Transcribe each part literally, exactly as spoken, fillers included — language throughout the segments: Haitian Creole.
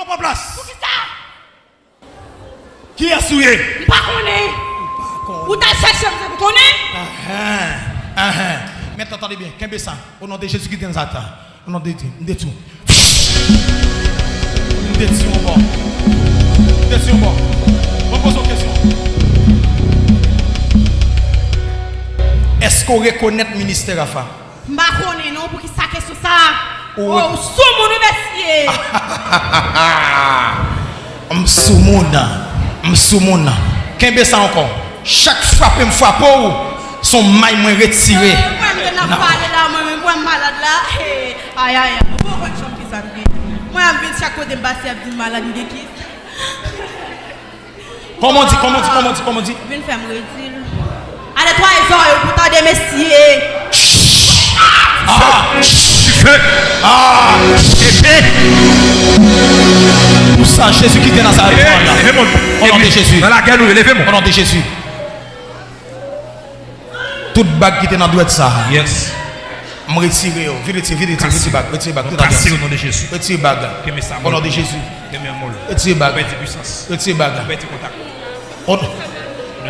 Pran plas. Poukisa? Kiyès ou ye? M pa konnen. Ou t al chèche m, se pou konnen? Ahan, ahan. Mentnan, tande byen, kenbe sa. O non de Jezi ki te nan zata. O non de Dye, m detwi w. M detwi w ankò. M detwi w ankò. Mwen poze w kesyon. Èske w rekonèt ministè Rafa? M pa konnen non, poukisa kesyon sa? Ou Oh, ou soumoun wi mesye! M soumoun, m soumoun. Kenbe sa ankò. Chak frape m frape w, se yon may mwen retire. Mwen menm ap pale la, mwen menm, mwen malad la. Ayayay, ou poko konn janm kisa m gen. Mwen ap vin chak kote m pase, ap di m malad, m gen kis. Kòman di, kòman di, kòman di, kòman di? Vin fè m redi l. Ale netwaye zòrèy ou pou tande mesye. Ah! Dife! Ah! Epe! Pou sa, Jezi ki te Nazarèt pran la. Leve moun. O non de Jezi. Nan lagè nou ye, leve moun. O non de Jezi. Tout bag ki te nan dwèt sa. Yes. M retire yo. Vin retire, vin retire, retire bag, retire bag. Tout a kase o non de Jezi. Retire bag. Kenbe sa. O non de Jezi. Kenbe anmò l. Retire bag. Ou pèdi pwisans. Retire bag. Ou pèdi kontak. O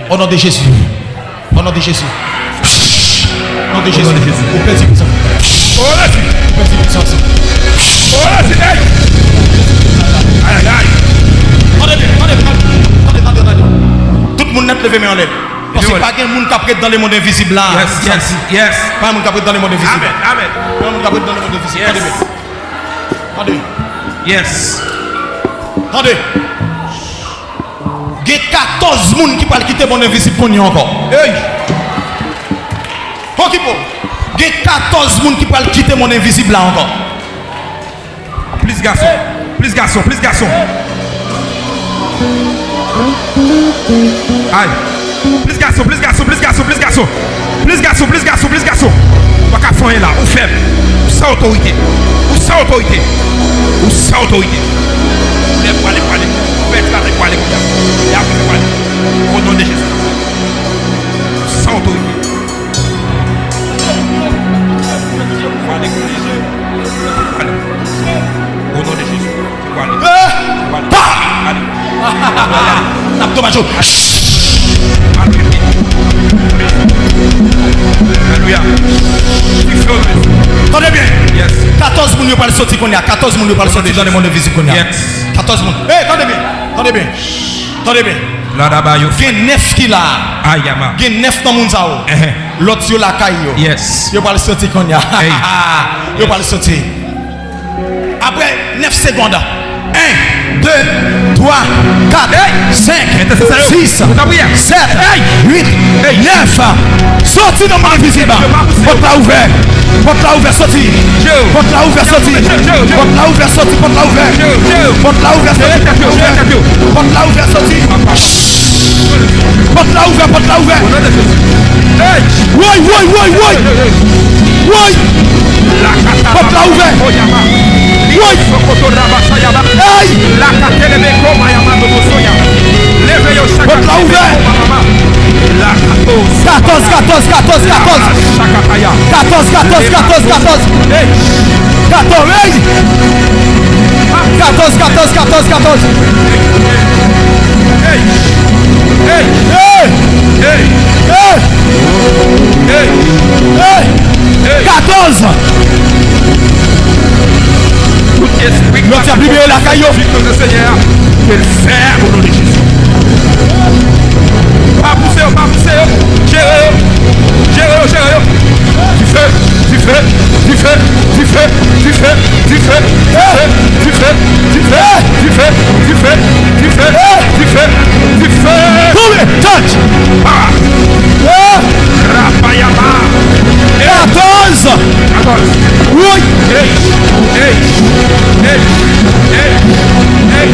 o non de Jezi. O non de Jezi. O non de Jezi. Ou pèdi pwisans. Ou pèdi pwisans. Ayayay. Tande byen, tande byen, tande, tande, tande. Tout moun nèt leve men anlè. Paske pa gen moun k ap ret dan lemonn envizib la. Yes, yes, yes. Pa gen moun k ap ret dan lemonn envizib. Amen, amen. Pa gen moun k ap ret dan lemonn envizib. Tande byen. Tande. Yes. Tande. Gen katòz moun ki pral kite monn envizib kounye a ankò. Hey! Okipe w. Gen katòz moun ki pral kite monn envizib la ankò. Plis gason, plis gason, plis gason. Ay. Plis gason, plis gason, plis gason, plis gason. Plis gason, plis gason, plis gason. Ou pa ka fè anyen la. Ou fèb. Ou san otorite. Ou san otorite. Ou san otorite. Lè pou ale, pou ale. Ou fè eklate pou ale kounye a. Lè pou ale. O non de Jezi. Ou san otorite. Pou ale kounye a. Ale. O non de Jezi. Ou ale. Ou ale. Pa! Ale. N ap domaj yo. Alelouya. Tande byen. Yes. Katòz moun yo pral soti kounye a. Katòz moun yo pral soti dan lemonn envizib kounye a. Yes. Katòz moun. Hey, tande byen. Tande byen. Tande byen. Gen nèf ki la. Ayama. Gen nèf nan moun sa yo. Lòt yo lakay yo. Yes. Yo pral soti kounye a. Hey. Yo pral soti. Apre nèf segonn. En, de, twa, kat, senk, sis, sèt, uit, nèf. Soti nan monn envizib. Pòt la ouvè. Pòt la ouvè, soti. Pòt la ouvè, soti. Pòt la ouvè, soti. Pòt la ouvè. Pòt la ouvè, soti. Pòt la ouvè. Pòt la ouvè, soti. Pòt la ouvè, pòt la ouvè. Woy, woy, woy, woy. Woy. Pòt la ouvè. Woy. Hey. Pòt la ouvè. Katòz, katòz, katòz, katòz. Katòz, katòz, katòz, katòz. Katòz, hey! Katòz, katòz, katòz, katòz. Hey! Hey! Hey! Katòz! Tout espri k pa libere lakay yo. Ke l fè o non de Jezi. Pa pouse yo, pa pouse yo. Jere yo. Jere yo, jere yo. Dife, dife, dife, dife, dife, dife, dife, dife, dife, dife, dife, dife, dife, dife, dife. Tonbe, touch. Ah. Rapayama. Katòz. Katòz. Woy. Hey, hey, hey, hey, hey, hey,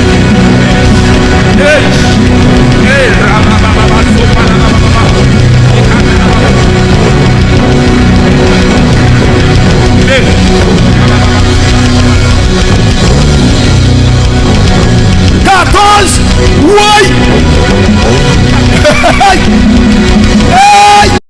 hey, hey,